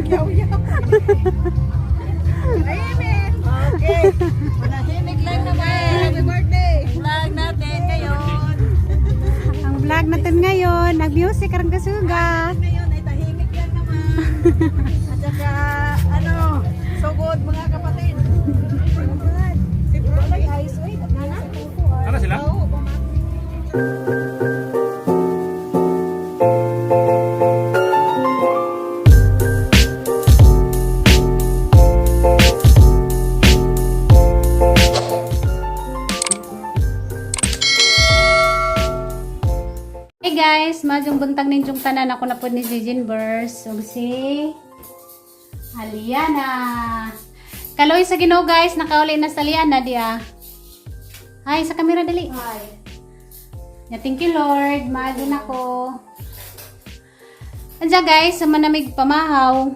Yaw-yaw. Tahimik. Okay. Manahimik lang naman. Happy birthday. Vlog natin ngayon. Ang vlog natin ngayon, nag-music karang kasuga. Ngayon ay tahimik lang naman. At saka, ano, sugod mga kapatid. Si Bro, ayos, oy. Nana? Tara sila? Oo, Hey guys, madyong buntag ninyong tanan, ako na po ni si Jinbers ug si Aliana. Kaloy sa Ginoo guys, nakauli na sa Aliana diya. Hi sa kamera dali. Hi. Ya, thank you Lord, maadyo na ko. Andiyan guys, sa manamig pamahaw.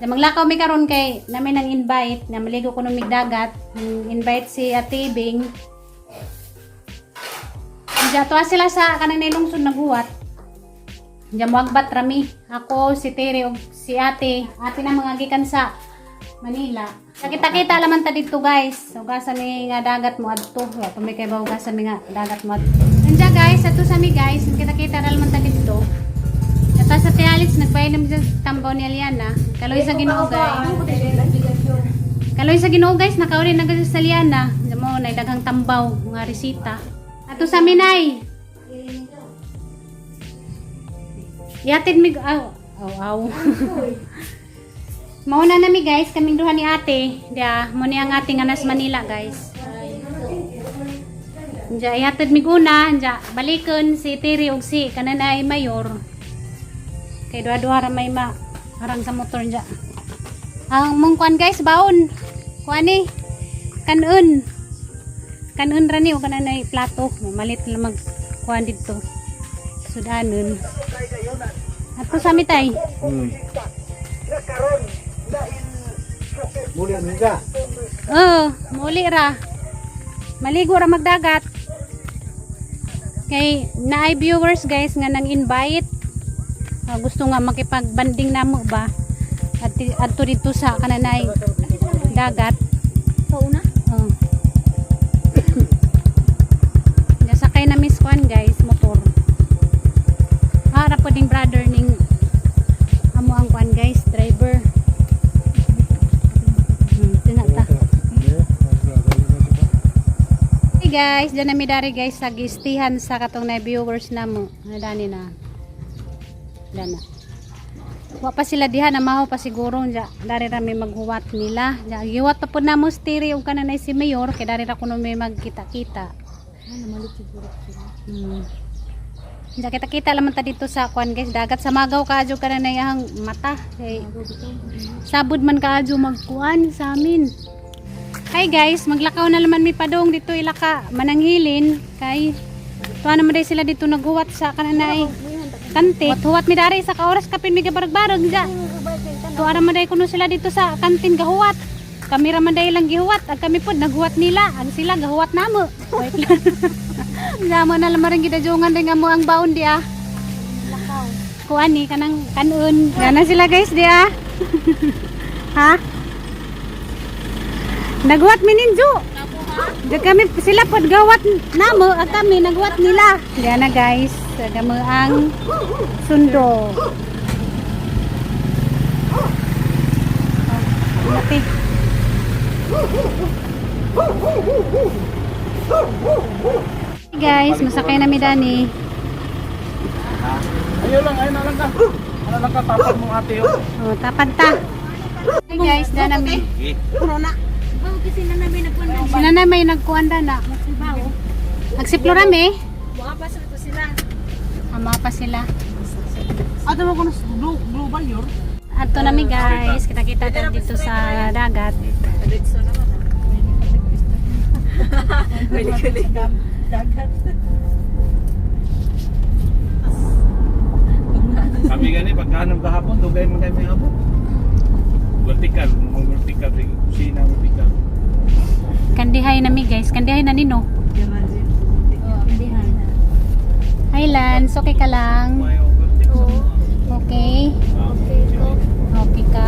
Na maglakaw mi karon kay namin ang invite na maligo ko ng dagat. Invite si Ate Bing. Diyan tuwa sila sa kanang nilungsod naghuwat. Diyan muagbat rami. Ako, si Tere, ug si Ate. Ate na mga gikan sa Manila. Nakita-kita laman ta dito guys. Ugasan mi nga dagat mo adto. Wa pa mi kay ba ugasan mi nga dagat mo adto. Andiyan guys, ato sa mi guys, kita-kita ra laman ta dito. Ata sa Tialis nagbayan naman sa tambaw ni Aliana. Kaloy sa Ginoo guys. Kaloy sa Ginoo guys, nakauli na gud sa Aliana. Mo na daghang tambaw nga resita. Ato sa minay. Yatid mi aw aw aw. Mauna na mi guys, kaming duha ni ate. Dia, mo ni ang ate nga nas Manila guys. Diya, ihatid mi guna, diya, balikon si Tiri ug si kananay mayor. Kay duha-duha ra may ma harang sa motor diya. Ang mong kuan guys, baon. Kuan ni kanun. Kanun ra ni o kananay plato. Malit lang mag kuan didto. Sudanon. Ato sa mi tay. Muli ano ka? Oo, muli ra. Maligo ra magdagat. Kay naay viewers guys nga nang invite. Ah, gusto nga makipagbanding namo ba? At adto dito sa kananay dagat. Pauna? Oh. Nasakay na miss kuan guys, motor. Ah, ra po ding brother ning amo ang kuan guys, driver. Tinata. Hey guys, dyan na mi dari guys sa gistihan sa katong na viewers na mo. Dani na. Dana. Wa pa sila diha na maho pa siguro dya. Dari ra mi maghuwat nila. Dya gihuwat pa pud namo stiri ug kananay si mayor kay dari ra kuno may magkita-kita. Ano, malit siguro sila. Dya kita-kita laman ta dito sa kuan guys, dagat sa magaw kaadyo kananay ang mata kay sabod man kaadyo magkuan sa amin. Hi guys, maglakaw na naman mi padong dito ilaka mananghilin kay tuwa naman day sila dito naghuwat sa kananay kante. Huwat mi dari sa ka oras kapin mi gabarag-barag dya. Tuwa naman day kuno sila dito sa kantin gahuwat. Kami ra man day lang gihuwat, ag kami pod naghuwat nila, ang sila gahuwat namo. Wait lang. Damo na lang maring gidadjungan din nga mo ang baon di ah. Lakaw. Kuan ni kanang kanun. Gana sila guys di ah. Ha? Naghuwat mi ninjo. Di kami sila pod gawat namo at kami naghuwat nila. Gana guys, gamo ang sundo. Oh, Ate. Hey guys, masakay na mi dani. Ayaw lang, ayaw na lang ka. Ano lang ka, tapad mong ate oh. Oh, tapad ta. Hey guys, dana mi. Okay. Puno na. Bawo kasi na namin nagkuan. Sila na may nagkuan na. Bawo. Nagsiplora mi. Mga pa ito sila. Ama pa sila. Ato mo kuno global yun. Ato na mi guys, kita-kita tayo dito sa dagat. Dito naman ah. Pwede Dagat. Kami gani pagkaanong gahapon, dugay man kami hapon. Vertical, mong vertical, kusina vertical. Kandihay na mi guys, kandihay na nino. Oh, kandihay. Hi Lance, okay ka lang? May vertical. Okay. Okay. Okay ka.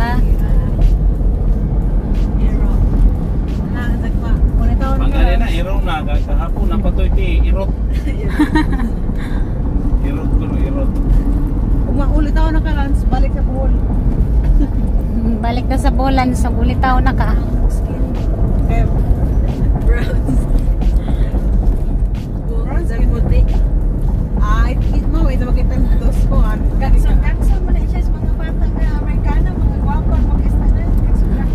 Lance, balik sa Bohol. Balik na sa Bolan sa Bulitaw na ka. Eh, Browns. Browns, ang puti. Ay, mo, ito makita ng dos ko. Kakson man na siya sa mga bata nga Amerikana, mga gwapa, mga estanan.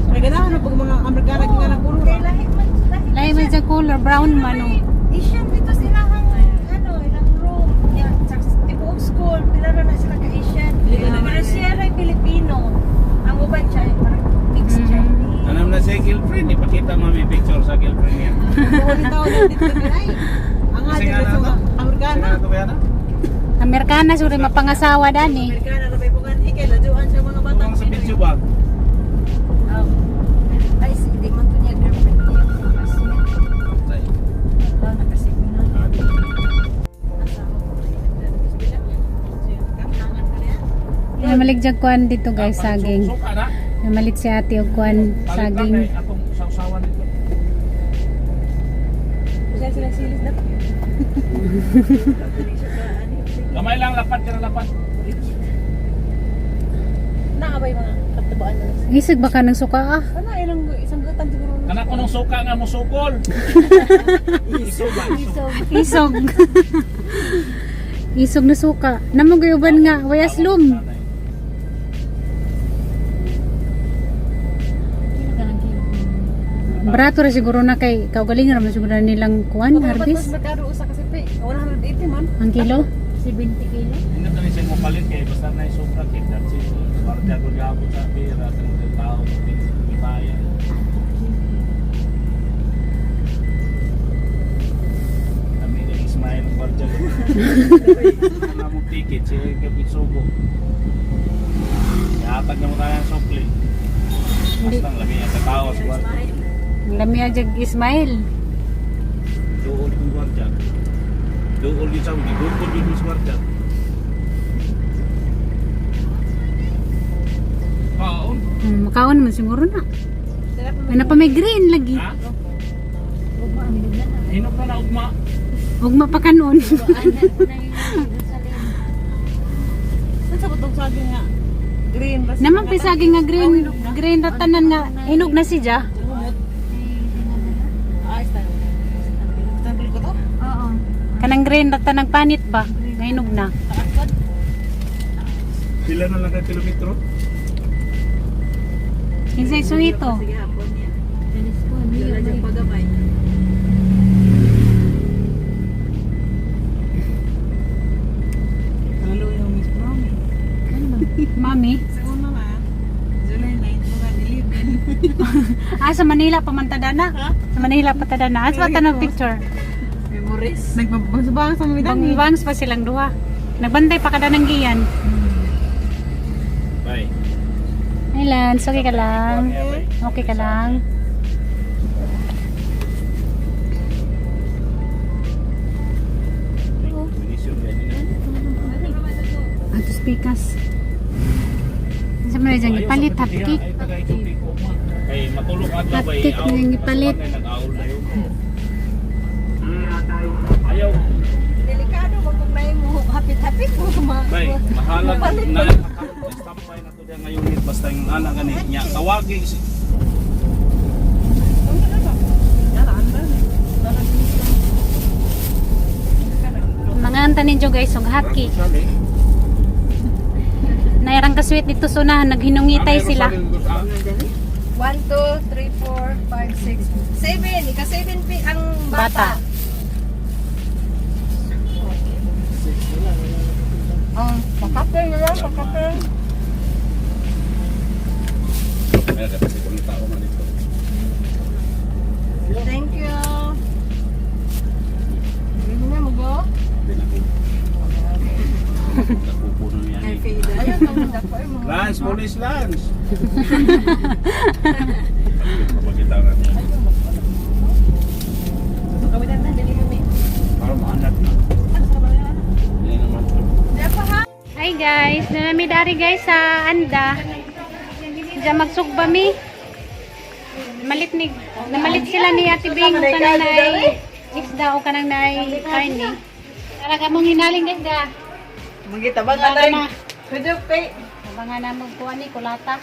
Ay, ganahan pag mga Amerikana ginalang kulo. Kay lahi man, lahi. Lahi man sa color brown man oh. Asian dito sila ang ano, ilang room. Ya, sa tibuok school, pila ra na sila ka Asian. Pero siya ra Pilipino. Ang uban siya ay parang mixed Chinese. Anam na siya girlfriend, ipakita mo may picture sa girlfriend niya. Bohol itaw na dito ay. Ang Kasi nga nga dito na sa to. Amerikana. Sino to ba yan? Amerikana suri mapangasawa dani. Amerikana na may bukan ikay lajuan sa mga bata. Utang sa video ba? Oh. Ay, si di man to niya girlfriend niya. Classmate. Wala na kasi na. Namalig jag kuan dito guys saging. Suka na. Namalit si ate og kuan Palit lang saging. kay atong sausawan dito. Kasi sila silis na. Gamay lang, lapat ka na lapat. Naabay mga katabaan na. Isig baka ng suka ah. Ano ilang isang gutan siguro. Kana ko nung suka nga musukol. Isog ba? Isog. Isog. Isog na suka. Namo gayuban nga way aslum. Barato ra siguro na kay kaugaling ra man siguro na nilang kuan harvest. Merkado usa kasi pe 180 man. Ang kilo. 70 kilo. Hindi na siya mo palit kay basta na sobra kay that's it. Guardia ko gabot sa pera kanang tao bayan. Kami ni Ismael ang guardia ko. Wala mong ticket siya kapitsugo. Ihatag na mo tayo ang sukli. Basta ang lami ang katao sa guardia. Ang lami jag Ismail. Duol kong guardia. Duol yun sa akin. Duol yun sa guardia. Paon. Makaon man siguro na. Ano pa may green lagi. Ha? Hinok na na ugma. Ugma pa kanon. Saan sa butong saging nga? Green basta. Naman pa saging nga green, green ratanan nga hinog na si Ja. Ay, style. Style ko to. Oo. Kanang green ratanang panit ba? Nga hinog na. Pila na lang ka kilometro? Kinsay suhito. Sige hapon niya. Wala dyan pagamay. Halo yung Miss Promi. Mami. Sa una ma, July 9, mga 11. Ah, sa Manila pa man tadana. Sa Manila pa tadana. Ah, sa tanong picture. Memories. Nagbabangsabang sa mga dami. Bang pa silang duha. Nagbantay pa kada ng giyan. Bye. Ay, Lance, okay ka lang? Okay ka lang? Minisyon yan yun. Atos pikas. Sa mga dyan, ipalit, hot cake. Ay, tagay-tubig ko, ma. Kay matulog adlaw Hot bay. cake na yung ipalit. Nag-aul na yun. Ayaw. Delikado ba kung naay mo hapit-hapit mo ma. Bay, mahalag na standby na to diyan ngayon basta yung anak gani niya tawagi si Mga anta ninyo guys, og hot cake. Nairang ka-sweet dito sunahan, naghinungitay sila. 1 2 3 4 5 6 7. Ika 7 pi ang Bata. bata. Oh, pakapel na lang, pakapel. Ay, kasi kung tao man dito. Thank you. Hindi na mo go. Hindi na ko. Napupuno niya ni. Ayun, ang dako ay mga. Lance, police Lance. Mapakita na niya. Kawitan na, dali kami. Para maanak na. Hindi naman. Hi guys, nanami dari guys sa Anda. Diyan magsugba mi. Malit ni namalit sila ni Ate Bing o kanang nay isda o kanang nay karne. Tara ka mong hinaling guys da. Mangita ba Baka na. Pwede pay. Abangan na magkuha ni kulata.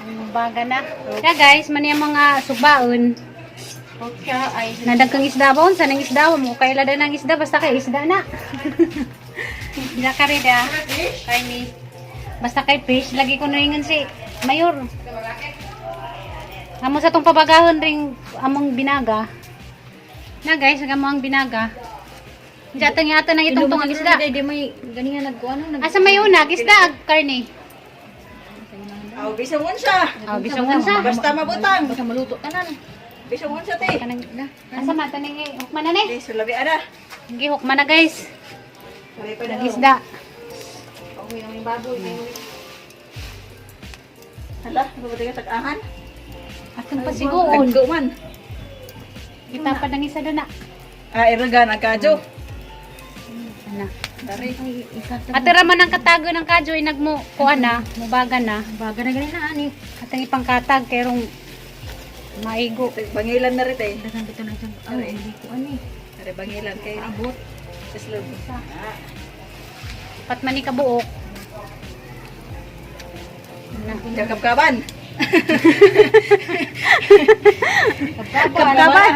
Ang baga na. Kaya guys, man yung mga subaon. Okay, ay. Nadagkang isda ba? Unsa nang isda mo? Kaila na ng isda basta kay isda na. Isda ka rin ah. Kay ni. Basta kay fish lagi ko naingon si Mayor. Amo sa tong pabagahon ring among binaga. Na guys, ang among binaga. Jatang yata nang itong tong ang isda. Di may gani nga nagkuano nag. Asa may una, isda ag karne. Aw, bisang unsa. Ah, bisang unsa. Basta mabutang. Basta maluto tanan. Bisang unsa te. Kanang asa man taning hukman na ni. Di sulabi ana. Gihukman na guys. Sulabi pa na. Isda. Pauwi na yung baboy. Hala, mabuti ka tag-ahan. Atong pasiguon. Tagko man. Kita pa nang isa na. Ah, iragan ang kadyo. Ana. Dari. Ate raman ang katago ng kadyo inag mo kuan na, mubaga na. Baga na gani na ani. Atang ipangkatag kerong maigo. Bangilan na rin eh. Dagan bitaw na siyang. Ay, hindi ko ani. Dari bangilan kay Abot. Islob. Pat man ni kabuok. Ana. Kakabkaban. Kabkaban.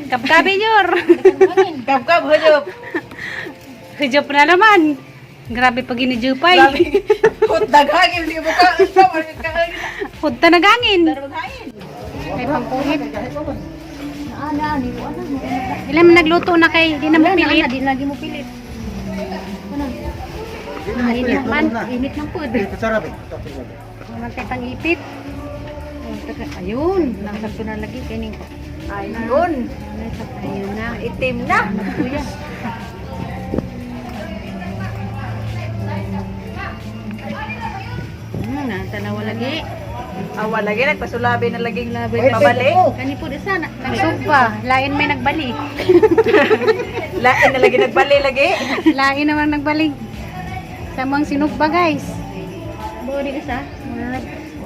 Kabkabe nyor. Kabkab hujop. Hujop na naman. Grabe pag ginijupay. Hot daghangin di buka. Hudta na gangin. Daghangin. May pangkuhit. Ana ani ko ana. Ilan man nagluto na kay di na mo pilit. Di lagi mo pilit. Init man. Init ng pud. Mantay pang-ipit. Ayun, nasakto na lagi kining. Ayun. Ayun na. Itim na. Kuya. Tanawa lagi. Awa lagi nagpasulabi na laging pabalik. Kani po isa na. Nagsugba. Lain may nagbalik. Lain na lagi nagbali lagi. Lain naman nagbalik. Sa mga sinugba guys. Bori isa.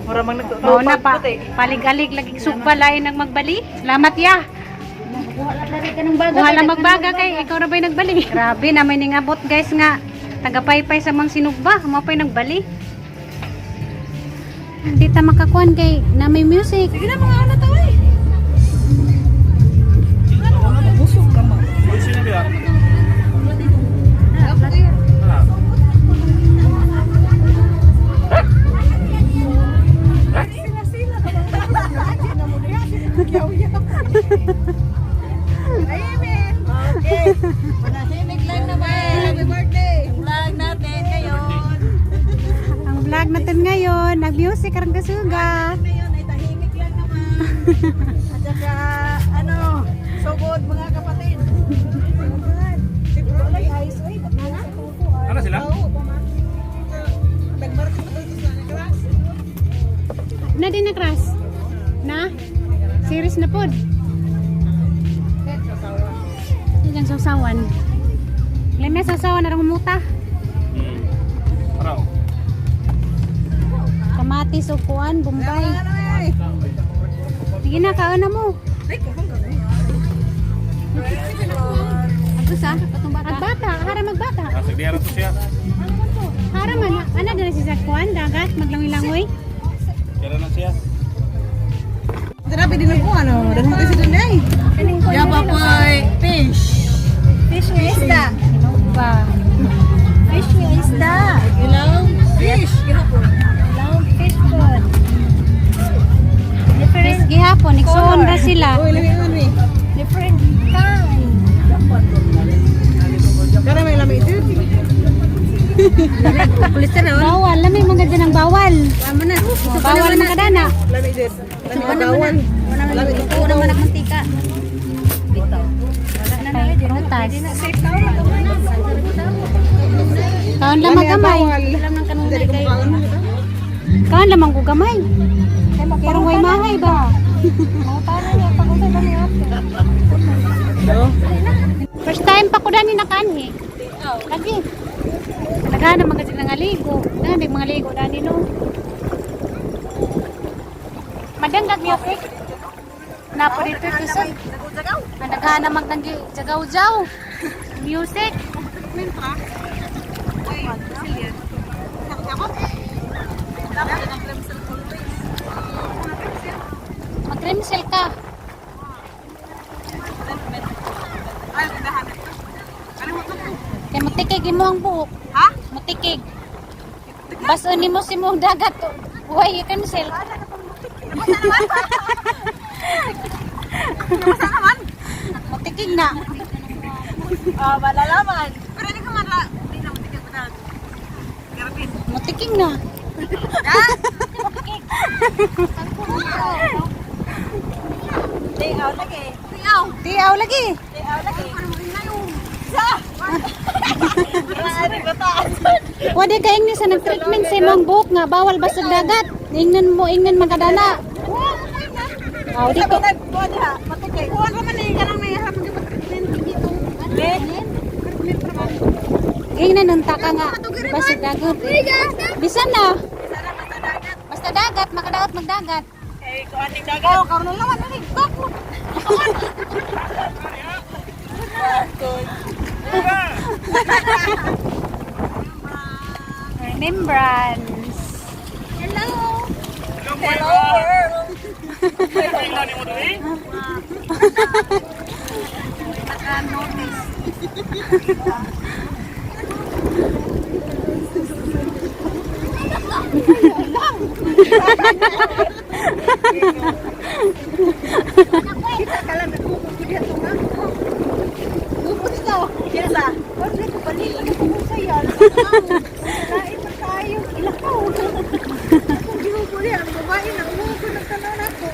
Mura mang Mao na nagtutupag pa. puti. Palig-alig lagi sugba lain nang magbalik. Salamat ya. Kuha lang ka ng baga. Kuha lang magbaga kay ikaw na ba'y nagbalik. Grabe na may ningabot guys nga. Tagapaypay sa mga sinugba. Mao pa'y nagbalik. Hindi ta makakuan kay na may music. Sige na mga ano to eh. Sino ba? Ah. Okay. Manahimik lang naman. Happy birthday. Vlog natin ngayon. Ang vlog natin ngayon, nag-music karang kasuga. Ngayon ay tahimik lang naman. At saka ano, sugod mga kapatid. Sugod. Siguro ay ayos oy. Ano sila? Na din na crush. Na? Series na pod. Yan yung sausawan. Leme sausawan na rumuta. Araw. Kamatis o kuan, Bombay. Sige na, kaon na mo. Ato sa katong bata. Magbata, hara magbata. Ah, sagdiara to siya. Hara man, ana dala si sa kuan, dagat, maglangoy-langoy. Kaya na siya. Grabe din ako ano, dahil mo kasi dun ay. Yaba po fish. Fish nga isda. Ba. Fish nga isda. Ilaw fish. Long fish pod. Fish gihapon, igsuon ra sila. Uy, lami ano eh. Different kind. Kara may lami ito. Pulis na Bawal, lami mga dyan ang bawal. Tama na. Bawal mga dana. Lami ito. Lami bawal. Lami ito. Ito naman ang mantika. Bitaw. Wala na Kay prutas. Safe na wala. Kaon lamang gamay. Alam ng kanunay kay. Kaon lamang ko gamay. Parang way mahay ba? First time pa ko dani nakaanhi. Lagi. Talaga na mga sila nga ligo. Na mga ligo dani no. Madangag music. Na po dito kusog. Nagana na magtanggi jagaw-jaw. Music. Mutikig. Baso nimo si mong dagat. Why you cancel? Mutikig na. Ah, malalaman. Pero hindi ka man la. Hindi na matikig ko na. Garapin. Mutikig na. Tiaw lagi. Tiaw. Tiaw lagi. Tiaw lagi. Sa. Grabe ba taas? Wala ka ingnan sa nag-treatment sa imong buhok nga bawal basog dagat. Ingnan mo, ingnan magkadala. Aw dito. Buwan diha, matikig. Buwan ra man eh kanang may harap ng treatment dito. Ingnan unta ka nga basog dagat. Bisan na. Basta dagat, makadaot magdagat. Eh, kuan ning dagat. Oh, karon lang man ning bak mo. Remembrance. Hello. Hello world. Naka-notice. Kita ka lang, nagkukupo ko dito nga. Kupo dito. Kinsa? Wala ko balik. Ano ko sa yan? Lain pa tayo. Ilakaw. Kung gihubo niya, ang babae na umuko ng tanan ako.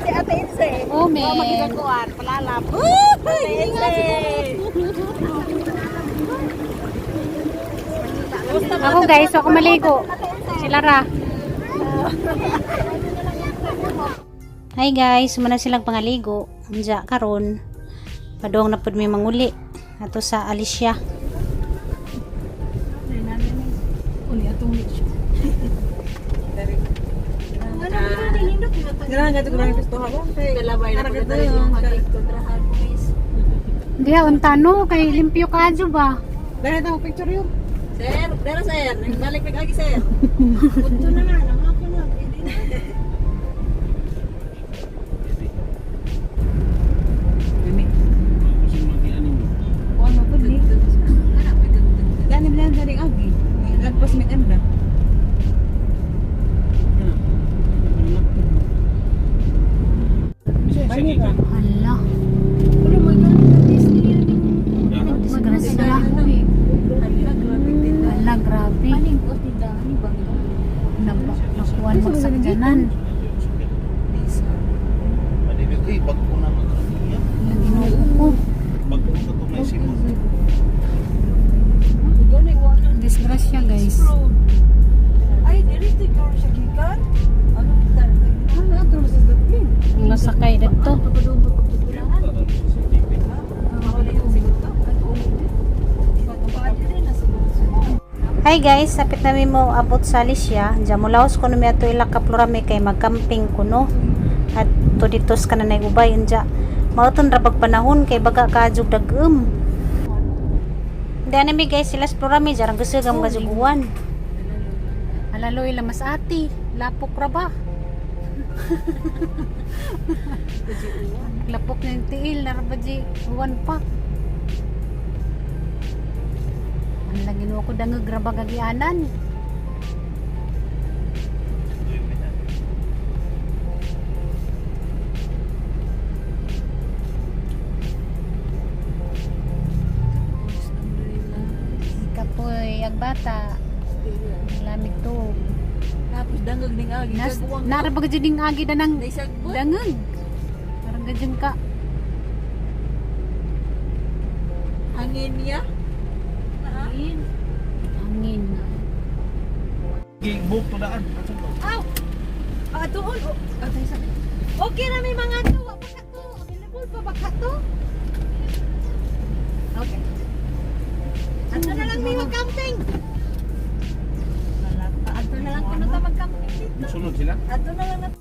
Si Ate Inse. Oh, man. Kuan, palalap. Ate Inse. Ako guys, ako maligo. Sila ra. Hi guys, sumana silang pangaligo. Unja karon. Padong na pud mi manguli ato sa Alicia. Diha unta no kay limpyo kaadyo ba? Sir, dara sir, nagbalik pa lagi sir. Punto na nga, nangako na. Pwede na. Hala. Disgrasya. Hala, grabe. Nakuan magsakyanan. Manibig, bago na mag-ano. Ginoo ko. Bago sa tunay simon. Disgrasya guys. Ay, dili to girl siya gikan. Ano Mga sakay dito. Hi guys, sapit nami mo abot sa Alicia. Diyan mo laos kuno mi ato ila ka Plurame kay magcamping kuno. At to dito sa kananay ubay unja. Mauton ra pag panahon kay baga kaadjog dag-um. Diyan nami guys sila sa Plurame jarang gusto mga juguan. Alaloy lamas ati, lapok ra ba? Lapok ng tiil, naraba di, uwan pa. Ang lang ginuha ko dangag raba gagianan. Kapoy, agbata. Lamig tuog. Tapos dangag ning agi. Nas, naraba ka dyan agi danang Naisagbo. dangag. Parang gadyan ka. Hangin niya. Hangin. Hangin. Book to daan. Asa to? Aw! Ah, doon. Oh, ah, tayo sabi. Okay na may mga to. Wa pa ka to. Available pa ba ka to? Okay. Ato na lang may mag-camping. Wala pa. Ato na lang kuno ta mag-camping dito. Sunod sila? Ato na lang.